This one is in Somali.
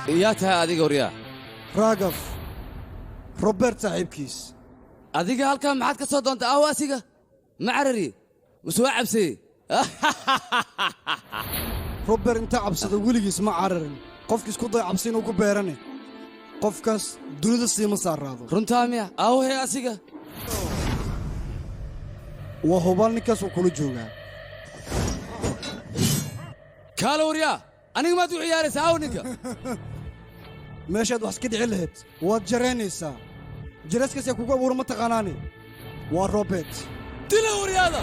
Yaa tahay adiga, waryaa? Raagaf, Robert saaxiibkiis. Adiga halkan maxaad ka soo doontay? Aawo asiga ma carari mase waa cabseye? Robert inta cabsado weligiis ma cararin. Qofki isku day cabsi inuu ku beerane, qofkaas dunida siima saaraado. Runtaa miya? Aawo hee asiga? Waa hubaal, ninkaas uu kula joogaa. Kaalo waryaa, aniga maad u ciyaaraysaa? Aawo ninka? Meeshaad wax iska dhici lahayd waad jaraynaysaa. Jarayskaas yaa kugu abuura ma taqaanaane? Waa Robert. Dila waryaada.